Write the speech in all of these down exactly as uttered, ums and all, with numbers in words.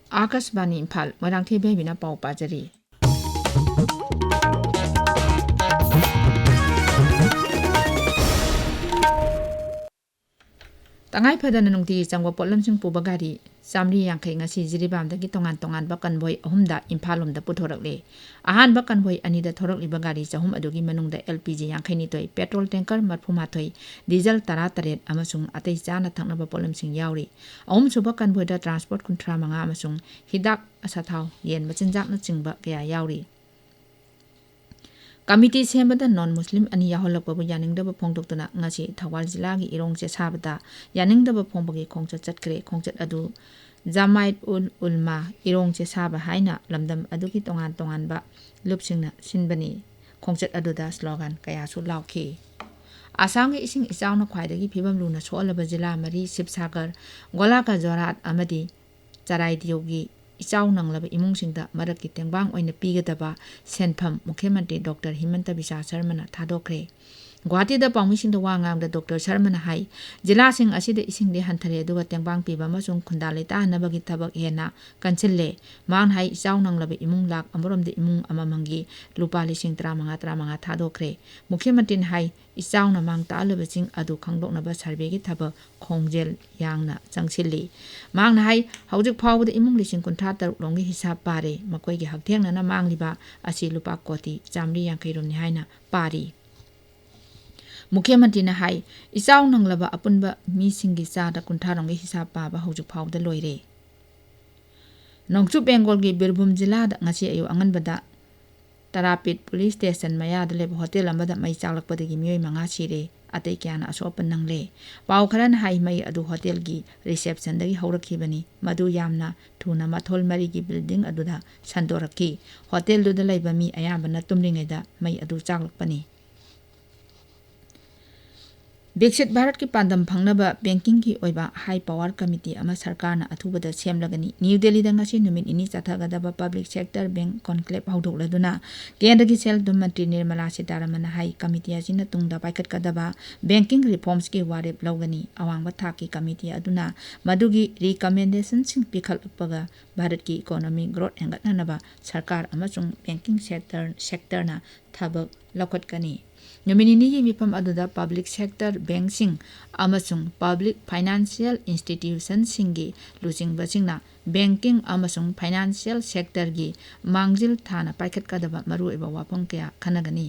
ꯑꯥꯀꯥꯁꯕꯥꯅꯤ ꯏꯝꯐꯥꯜ, ꯃꯣꯏꯔꯥꯡꯊꯦꯝ ꯏꯕꯦꯝꯕꯤꯅ ꯄꯥꯎ ꯄꯥꯖꯔꯤ꯫ ꯇꯉꯥꯏ ꯐꯗꯅ ꯅꯨꯡꯇꯤꯒꯤ ꯆꯪꯕ ꯄꯣꯠꯂꯝꯁꯤꯡ ꯄꯨꯕ ꯒꯥꯔꯤ ꯆꯥꯃꯔꯤ ꯌꯥꯡꯈꯩ ꯉꯁꯤ ꯖꯤꯔꯤꯕꯥꯝꯗꯒꯤ ꯇꯣꯉꯥꯟ ꯇꯣꯉꯥꯟꯕ ꯀꯟꯚꯣꯏ ꯑꯍꯨꯝꯗ ꯏꯝꯐꯥꯜ ꯂꯣꯝꯗ ꯄꯨꯊꯣꯔꯛꯂꯦ꯫ ꯑꯍꯥꯟꯕ ꯀꯟꯚꯣꯏ ꯑꯅꯤꯗ ꯊꯣꯔꯛꯂꯤꯕ ꯒꯥꯔꯤ ꯆꯍꯨꯝ ꯑꯗꯨꯒꯤ ꯃꯅꯨꯡꯗ ꯑꯦꯜ ꯄꯤ ꯖꯤ ꯌꯥꯡꯈꯩ ꯅꯤꯊꯣꯏ, ꯄꯦꯇ꯭ꯔꯣꯜ ꯇꯦꯡꯀꯔ ꯃꯔꯤꯐꯨ ꯃꯥꯊꯣꯏ, ꯗꯤꯖꯜ ꯇꯔꯥ ꯇꯔꯦꯠ ꯑꯃꯁꯨꯡ ꯑꯇꯩ ꯆꯥꯅ ꯊꯛꯅꯕ ꯄꯣꯠꯂꯝꯁꯤꯡ ꯌꯥꯎꯔꯤ꯫ ꯑꯍꯨꯝꯁꯨꯕ ꯀꯟꯚꯣꯏꯗ ꯇ꯭ꯔꯥꯟꯁꯄꯣꯔꯠ ꯀꯨꯟꯊ꯭ꯔꯥ ꯃꯉꯥ ꯑꯃꯁꯨꯡ ꯍꯤꯗꯥꯛ, ꯑꯁꯥꯊꯥꯎ, ꯌꯦꯟ ꯃꯆꯤꯟꯖꯥꯛꯅꯆꯤꯡꯕ ꯀꯌꯥ ꯌꯥꯎꯔꯤ꯫ ꯀꯃꯤꯇꯤ ꯁꯦꯝꯕꯗ ꯅꯣꯟ ꯃꯨꯁꯂꯤꯝ ꯑꯅꯤ ꯌꯥꯎꯍꯜꯂꯛꯄꯕꯨ ꯌꯥꯅꯤꯡꯗꯕ ꯐꯣꯡꯗꯣꯛꯇꯨꯅ ꯉꯁꯤ ꯊꯧꯕꯥꯜ ꯖꯤꯂꯥꯒꯤ ꯏꯔꯣꯡ ꯆꯦꯁꯥꯕꯗ ꯌꯥꯅꯤꯡꯗꯕ ꯐꯣꯡꯕꯒꯤ ꯈꯣꯡꯆꯠ ꯆꯠꯈ꯭ꯔꯦ꯫ ꯈꯣꯡꯆꯠ ꯑꯗꯨ ꯖꯃꯥꯏꯠ ꯎꯜ ꯎꯜꯃꯥ ꯏꯔꯣꯡ ꯆꯦꯁꯥꯕ ꯍꯥꯏꯅ ꯂꯝꯗꯝ ꯑꯗꯨꯒꯤ ꯇꯣꯉꯥꯟ ꯇꯣꯉꯥꯟꯕ ꯂꯨꯞꯁꯤꯡꯅ ꯁꯤꯟꯕꯅꯤ꯫ ꯈꯣꯡꯆꯠ ꯑꯗꯨꯗ ꯁ꯭ꯂꯣꯒꯥꯟ ꯀꯌꯥꯁꯨ ꯂꯥꯎꯈꯤ꯫ ꯑꯁꯥꯝꯒꯤ ꯏꯁꯤꯡ ꯏꯆꯥꯎꯅ ꯈ꯭ꯋꯥꯏꯗꯒꯤ ꯐꯤꯕꯝ ꯂꯨꯅ ꯁꯣꯛꯍꯜꯂꯕ ꯖꯤꯂꯥ ꯃꯔꯤ, ꯁꯤꯕꯁꯥꯒꯔ, ꯒꯣꯂꯥꯀꯥ ꯖꯣꯔꯍꯥꯠ ꯑꯃꯗꯤ ꯆꯔꯥꯏꯗꯤꯌꯣꯒꯤ ꯏꯆꯥꯎ ꯅꯪꯂꯕ ꯏꯃꯨꯡꯁꯤꯡꯗ ꯃꯔꯛꯀꯤ ꯇꯦꯡꯕꯥꯡ ꯑꯣꯏꯅ ꯄꯤꯒꯗꯕ ꯁꯦꯟꯐꯝ ꯃꯨꯈ꯭ꯌ ꯃꯟꯇ꯭ꯔꯤ ꯗꯣꯛꯇꯔ ꯍꯤꯃꯟꯇ ꯕꯤꯁ꯭ꯋꯥ ꯁꯔꯃꯅ ꯊꯥꯗꯣꯛꯈ꯭ꯔꯦ꯫ ꯒꯨꯋꯥꯍꯥꯇꯤꯗ ꯄꯥꯎꯃꯤꯁꯤꯡꯗ ꯋꯥ ꯉꯥꯡꯕꯗ ꯗꯣꯛꯇꯔ ꯁꯔꯃꯅ ꯍꯥꯏ, ꯖꯤꯂꯥꯁꯤꯡ ꯑꯁꯤꯗ ꯏꯁꯤꯡꯗꯤ ꯍꯟꯊꯔꯦ, ꯑꯗꯨꯒ ꯇꯦꯡꯕꯥꯡ ꯄꯤꯕ ꯑꯃꯁꯨꯡ ꯈꯨꯟꯗꯥ ꯂꯩꯇꯥꯍꯟꯅꯕꯒꯤ ꯊꯕꯛ ꯍꯦꯟꯅ ꯀꯟꯁꯤꯜꯂꯦ꯫ ꯃꯍꯥꯛꯅ ꯍꯥꯏ, ꯏꯆꯥꯎ ꯅꯪꯂꯕ ꯏꯃꯨꯡ ꯂꯥꯈ ꯑꯃꯔꯣꯝꯗ ꯏꯃꯨꯡ ꯑꯃꯃꯝꯒꯤ ꯂꯨꯄꯥ ꯂꯤꯁꯤꯡ ꯇꯔꯥꯃꯉꯥ, ꯇꯔꯥꯃꯉꯥ ꯊꯥꯗꯣꯛꯈ꯭ꯔꯦ꯫ ꯃꯨꯈ꯭ꯌ ꯃꯟꯇ꯭ꯔꯤꯅ ꯍꯥꯏ, ꯏꯆꯥꯎꯅ ꯃꯥꯡ ꯇꯥꯛꯍꯜꯂꯕꯁꯤꯡ ꯑꯗꯨ ꯈꯪꯗꯣꯛꯅꯕ ꯁꯔꯚꯦꯒꯤ ꯊꯕꯛ ꯈꯣꯡꯖꯦꯜ ꯌꯥꯡꯅ ꯆꯪꯁꯤꯜꯂꯤ꯫ ꯃꯍꯥꯛꯅ ꯍꯥꯏ, ꯍꯧꯖꯤꯛ ꯐꯥꯎꯕꯗ ꯏꯃꯨꯡ ꯂꯤꯁꯤꯡ ꯀꯨꯟꯊ꯭ꯔꯥ ꯇꯔꯨꯛ ꯂꯣꯝꯒꯤ ꯍꯤꯁꯥꯕ ꯄꯥꯔꯦ꯫ ꯃꯈꯣꯏꯒꯤ ꯍꯛꯊꯦꯡꯅꯅ ꯃꯥꯡꯂꯤꯕ ꯑꯁꯤ ꯂꯨꯄꯥ ꯀꯣꯇꯤ ꯆꯥꯃꯔꯤ ꯌꯥꯡꯈꯩ ꯔꯣꯝꯅꯤ ꯍꯥꯏꯅ ꯄꯥꯔꯤ꯫ ꯃꯨꯈ꯭ꯌ ꯃꯟꯇ꯭ꯔꯤꯅ ꯍꯥꯏ, ꯏꯆꯥꯎ ꯅꯪꯂꯕ ꯑꯄꯨꯟꯕ ꯃꯤꯁꯤꯡꯒꯤ ꯆꯥꯗ ꯀꯨꯟꯊ꯭ꯔꯥ ꯔꯣꯝꯒꯤ ꯍꯤꯁꯥꯕ ꯄꯥꯕ ꯍꯧꯖꯤꯛ ꯐꯥꯎꯕꯗ ꯂꯣꯏꯔꯦ꯫ ꯅꯣꯡꯆꯨꯞ ꯕꯦꯡꯒꯣꯜꯒꯤ ꯕꯤꯔꯚꯨꯝ ꯖꯤꯂꯥꯗ ꯉꯁꯤ ꯑꯌꯨꯛ ꯑꯉꯟꯕꯗ ꯇꯔꯥꯄꯤꯠ ꯄꯨꯂꯤꯁ ꯁ꯭ꯇꯦꯁꯟ ꯃꯌꯥꯗ ꯂꯩꯕ ꯍꯣꯇꯦꯜ ꯑꯃꯗ ꯃꯩ ꯆꯥꯛꯂꯛꯄꯗꯒꯤ ꯃꯤꯑꯣꯏ ꯃꯉꯥ ꯁꯤꯔꯦ, ꯑꯇꯩ ꯀꯌꯥꯅ ꯑꯁꯣꯛ ꯑꯄꯟ ꯅꯪꯂꯦ꯫ ꯄꯥꯎ ꯈꯔꯅ ꯍꯥꯏ, ꯃꯩ ꯑꯗꯨ ꯍꯣꯇꯦꯜꯒꯤ ꯔꯤꯁꯦꯞꯁꯟꯗꯒꯤ ꯍꯧꯔꯛꯈꯤꯕꯅꯤ, ꯃꯗꯨ ꯌꯥꯝꯅ ꯊꯨꯅ ꯃꯊꯣꯜ ꯃꯔꯤꯒꯤ ꯕꯤꯜꯗꯤꯡ ꯑꯗꯨꯗ ꯁꯟꯗꯣꯔꯛꯈꯤ꯫ ꯍꯣꯇꯦꯜꯗꯨꯗ ꯂꯩꯕ ꯃꯤ ꯑꯌꯥꯝꯕꯅ ꯇꯨꯝꯂꯤꯉꯩꯗ ꯃꯩ ꯑꯗꯨ ꯆꯥꯛꯂꯛꯄꯅꯤ꯫ ꯕꯤꯛꯁꯤꯠ ꯚꯥꯔꯠꯀꯤ ꯄꯥꯟꯗꯝ ꯐꯪꯅꯕ ꯕꯦꯡꯀꯤꯡꯒꯤ ꯑꯣꯏꯕ ꯍꯥꯏ ꯄꯥꯋꯔ ꯀꯃꯤꯇꯤ ꯑꯃ ꯁꯔꯀꯥꯔꯅ ꯑꯊꯨꯕꯗ ꯁꯦꯝꯂꯒꯅꯤ꯫ ꯅ꯭ꯌꯨ ꯗꯦꯜꯂꯤꯗ ꯉꯁꯤ ꯅꯨꯃꯤꯠ ꯅꯤꯅꯤ ꯆꯠꯊꯒꯗꯕ ꯄꯕ꯭ꯂꯤꯛ ꯁꯦꯛꯇꯔ ꯕꯦꯡ ꯀꯣꯟꯀ꯭ꯂꯦꯕ ꯍꯧꯗꯣꯛꯂꯗꯨꯅ ꯀꯦꯟꯗ꯭ꯔꯒꯤ ꯁꯦꯜ ꯊꯨꯝ ꯃꯟꯇ꯭ꯔꯤ ꯅꯤꯔꯃꯂꯥ ꯁꯤꯇꯥꯔꯥꯃꯟꯅ ꯍꯥꯏ, ꯀꯃꯤꯇꯤ ꯑꯁꯤꯅ ꯇꯨꯡꯗ ꯄꯥꯏꯈꯠꯀꯗꯕ ꯕꯦꯡꯀꯤꯡ ꯔꯤꯐꯣꯔꯝꯁꯀꯤ ꯋꯥꯔꯦꯞ ꯂꯧꯒꯅꯤ꯫ ꯑꯋꯥꯡꯕ ꯊꯥꯛꯀꯤ ꯀꯃꯤꯇꯤ ꯑꯗꯨꯅ ꯃꯗꯨꯒꯤ ꯔꯤꯀꯃꯦꯟꯗꯦꯁꯟꯁꯤꯡ ꯄꯤꯈꯠꯂꯛꯄꯒ ꯚꯥꯔꯠꯀꯤ ꯏꯀꯣꯅꯣꯃꯤ ꯒ꯭ꯔꯣꯊ ꯍꯦꯟꯒꯠꯍꯟꯅꯕ ꯁꯔꯀꯥꯔ ꯑꯃꯁꯨꯡ ꯕꯦꯡꯀꯤꯡ ꯁꯦꯛꯇꯔ, ꯁꯦꯛꯇꯔꯅ ꯊꯕꯛ ꯂꯧꯈꯠꯀꯅꯤ꯫ ꯅꯨꯃꯤꯠ ꯅꯤꯅꯤꯒꯤ ꯃꯤꯐꯝ ꯑꯗꯨꯗ ꯄꯕ꯭ꯂꯤꯛ ꯁꯦꯛꯇꯔ ꯕꯦꯡꯁꯤꯡ ꯑꯃꯁꯨꯡ ꯄꯕ꯭ꯂꯤꯛ ꯐꯥꯏꯅꯥꯟꯁꯤꯌꯦꯜ ꯏꯟꯁꯇꯤꯇ꯭ꯌꯨꯁꯟꯁꯤꯡꯒꯤ ꯂꯨꯆꯤꯡꯕꯁꯤꯡꯅ ꯕꯦꯡꯀꯤꯡ ꯑꯃꯁꯨꯡ ꯐꯥꯏꯅꯥꯟꯁꯤꯌꯦꯜ ꯁꯦꯛꯇꯔꯒꯤ ꯃꯥꯡꯖꯤꯜ ꯊꯥꯅ ꯄꯥꯏꯈꯠꯀꯗꯕ ꯃꯔꯨꯑꯣꯏꯕ ꯋꯥꯐꯝ ꯀꯌꯥ ꯈꯟꯅꯒꯅꯤ꯫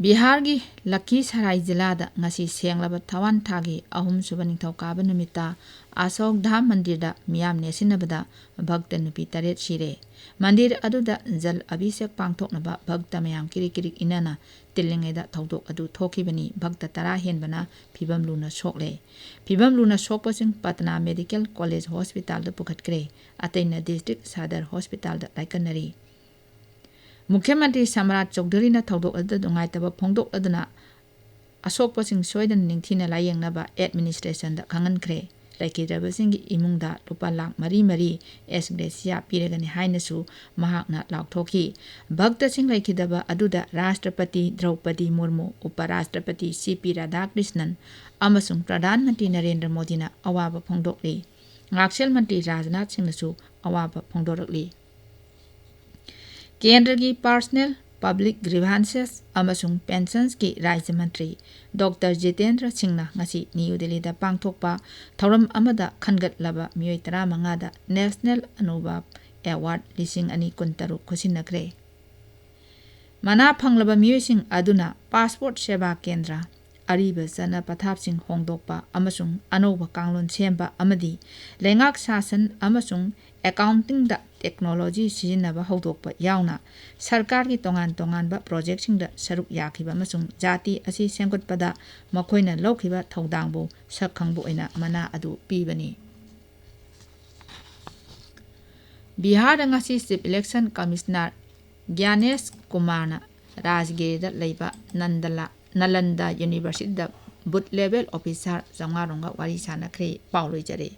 ꯕꯤꯍꯥꯔꯒꯤ ꯂꯈꯤꯁꯔꯥꯏ ꯖꯤꯂꯥꯗ ꯉꯁꯤ ꯁꯦꯡꯂꯕ ꯊꯋꯥꯟ ꯊꯥꯒꯤ ꯑꯍꯨꯝꯁꯨꯕ ꯅꯤꯡꯊꯧꯀꯥꯕ ꯅꯨꯃꯤꯠꯇ ꯑꯁꯣꯛ ꯙꯥꯝ ꯃꯟꯗꯤꯔꯗ ꯃꯤꯌꯥꯝ ꯅꯦꯠꯁꯤꯟꯅꯕꯗ ꯚꯛꯇ ꯅꯨꯄꯤ ꯇꯔꯦꯠ ꯁꯤꯔꯦ꯫ ꯃꯟꯗꯤꯔ ꯑꯗꯨꯗ ꯖꯜ ꯑꯚꯤꯁꯦꯛ ꯄꯥꯡꯊꯣꯛꯅꯕ ꯚꯛꯇ ꯃꯌꯥꯝ ꯀꯤꯔꯤꯛ ꯀꯤꯔꯤꯛ ꯏꯟꯅꯅ ꯇꯤꯜꯂꯤꯉꯩꯗ ꯊꯧꯗꯣꯛ ꯑꯗꯨ ꯊꯣꯛꯈꯤꯕꯅꯤ꯫ ꯚꯛꯇ ꯇꯔꯥ ꯍꯦꯟꯕꯅ ꯐꯤꯚꯝ ꯂꯨꯅ ꯁꯣꯛꯂꯦ꯫ ꯐꯤꯚꯝ ꯂꯨꯅ ꯁꯣꯛꯄꯁꯤꯡ ꯄꯠꯅꯥ ꯃꯦꯗꯤꯀꯦꯜ ꯀꯣꯂꯦꯖ ꯍꯣꯁꯄꯤꯇꯥꯜꯗ ꯄꯨꯈꯠꯈ꯭ꯔꯦ꯫ ꯑꯇꯩꯅ ꯗꯤꯁꯇ꯭ꯔꯤꯛ ꯁꯥꯗꯔ ꯍꯣꯁꯄꯤꯇꯥꯜꯗ ꯂꯥꯏꯀꯠꯅꯔꯤ꯫ ꯃꯨꯈ꯭ꯌ ꯃꯟꯇ꯭ꯔꯤ ꯁꯝꯔꯥꯖ ꯆꯧꯙꯨꯔꯤꯅ ꯊꯧꯗꯣꯛ ꯑꯗꯨꯗ ꯅꯨꯡꯉꯥꯏꯇꯕ ꯐꯣꯡꯗꯣꯛꯂꯗꯨꯅ ꯑꯁꯣꯛꯄꯁꯤꯡ ꯁꯣꯏꯗꯅ ꯅꯤꯡꯊꯤꯅ ꯂꯥꯌꯦꯡꯅꯕ ꯑꯦꯗꯃꯤꯅꯤꯁꯇ꯭ꯔꯦꯁꯟꯗ ꯈꯪꯍꯟꯈ꯭ꯔꯦ꯫ ꯂꯩꯈꯤꯗ꯭ꯔꯕꯁꯤꯡꯒꯤ ꯏꯃꯨꯡꯗ ꯂꯨꯄꯥ ꯂꯥꯈ ꯃꯔꯤ ꯃꯔꯤ ꯑꯦꯁ ꯒ꯭ꯔꯦꯁꯤꯌꯥ ꯄꯤꯔꯒꯅꯤ ꯍꯥꯏꯅꯁꯨ ꯃꯍꯥꯛꯅ ꯂꯥꯎꯊꯣꯛꯈꯤ꯫ ꯚꯛꯇꯁꯤꯡ ꯂꯩꯈꯤꯗꯕ ꯑꯗꯨꯗ ꯔꯥꯁꯇ꯭ꯔꯄꯇꯤ ꯗ꯭ꯔꯧꯄꯗꯤ ꯃꯨꯔꯃꯨ, ꯎꯄ ꯔꯥꯁꯇ꯭ꯔꯄꯇꯤ ꯁꯤ ꯄꯤ ꯔꯥꯙꯥꯀ꯭ꯔꯤꯁꯅꯟ ꯑꯃꯁꯨꯡ ꯄ꯭ꯔꯙꯥꯟ ꯃꯟꯇ꯭ꯔꯤ ꯅꯔꯦꯟꯗ꯭ꯔ ꯃꯣꯗꯤꯅ ꯑꯋꯥꯕ ꯐꯣꯡꯗꯣꯛꯂꯤ꯫ ꯉꯥꯛꯁꯦꯜ ꯃꯟꯇ꯭ꯔꯤ ꯔꯥꯖꯅꯥꯊ ꯁꯤꯡꯅꯁꯨ ꯑꯋꯥꯕ ꯐꯣꯡꯗꯣꯔꯛꯂꯤ꯫ ꯀꯦꯟꯗ꯭ꯔꯒꯤ ꯄꯔꯁꯅꯦꯜ, ꯄꯕ꯭ꯂꯤꯛ ꯒ꯭ꯔꯤꯚꯥꯟꯁꯦꯁ ꯑꯃꯁꯨꯡ ꯄꯦꯟꯁꯟꯁꯀꯤ ꯔꯥꯖ꯭ꯌ ꯃꯟꯇ꯭ꯔꯤ ꯗꯣꯛꯇꯔ ꯖꯤꯇꯦꯟꯗ꯭ꯔ ꯁꯤꯡꯅ ꯉꯁꯤ ꯅ꯭ꯌꯨ ꯗꯦꯜꯂꯤꯗ ꯄꯥꯡꯊꯣꯛꯄ ꯊꯧꯔꯝ ꯑꯃꯗ ꯈꯟꯒꯠꯂꯕ ꯃꯤꯑꯣꯏ ꯇꯔꯥꯃꯉꯥꯗ ꯅꯦꯁꯅꯦꯜ ꯑꯅꯨꯚꯕ ꯑꯦꯋꯥꯔꯗ ꯂꯤꯁꯤꯡ ꯑꯅꯤ ꯀꯨꯟꯇꯔꯨꯛ ꯈꯨꯠꯁꯤꯟꯅꯈ꯭ꯔꯦ꯫ ꯃꯅꯥ ꯐꯪꯂꯕ ꯃꯤꯑꯣꯏꯁꯤꯡ ꯑꯗꯨꯅ ꯄꯥꯁꯄꯣꯔꯠ ꯁꯦꯕꯥ ꯀꯦꯟꯗ꯭ꯔ, ꯑꯔꯤꯕ ꯆꯠꯅ ꯄꯊꯥꯞꯁꯤꯡ ꯍꯣꯡꯗꯣꯛꯄ ꯑꯃꯁꯨꯡ ꯑꯅꯧꯕ ꯀꯥꯡꯂꯣꯟ ꯁꯦꯝꯕ ꯑꯃꯗꯤ ꯂꯩꯉꯥꯛ ꯁꯥꯁꯟ ꯑꯃꯁꯨꯡ ꯑꯦꯀꯥꯎꯟꯇꯤꯡꯗ ꯇꯦꯛꯅꯣꯂꯣꯖꯤ ꯁꯤꯖꯤꯟꯅꯕ ꯍꯧꯗꯣꯛꯄ ꯌꯥꯎꯅ ꯁꯔꯀꯥꯔꯒꯤ ꯇꯣꯉꯥꯟ ꯇꯣꯉꯥꯟꯕ ꯄ꯭ꯔꯣꯖꯦꯛꯁꯤꯡꯗ ꯁꯔꯨꯛ ꯌꯥꯈꯤꯕ ꯑꯃꯁꯨꯡ ꯖꯥꯇꯤ ꯑꯁꯤ ꯁꯦꯝꯒꯠꯄꯗ ꯃꯈꯣꯏꯅ ꯂꯧꯈꯤꯕ ꯊꯧꯗꯥꯡꯕꯨ ꯁꯛ ꯈꯪꯕ ꯑꯣꯏꯅ ꯃꯅꯥ ꯑꯗꯨ ꯄꯤꯕꯅꯤ꯫ ꯕꯤꯍꯥꯔꯗ ꯉꯁꯤ ꯆꯤꯐ ꯏꯂꯦꯛꯁꯟ ꯀꯃꯤꯁꯅꯔ ꯒ꯭ꯌꯥꯅꯦꯁ ꯀꯨꯃꯥꯔꯅ ꯔꯥꯖꯒꯤꯔꯗ ꯂꯩꯕ ꯅꯟꯗꯂꯥ ꯅꯂꯟꯗ ꯌꯨꯅꯤꯚꯔꯁꯤꯇꯤꯗ ꯕꯨꯊ ꯂꯦꯚꯦꯜ ꯑꯣꯐꯤꯁꯥꯔ ꯆꯥꯝꯃꯉꯥ ꯔꯣꯝꯒ ꯋꯥꯔꯤ ꯁꯥꯟꯅꯈ꯭ꯔꯦ꯫ ꯄꯥꯎ ꯂꯣꯏꯖꯔꯦ꯫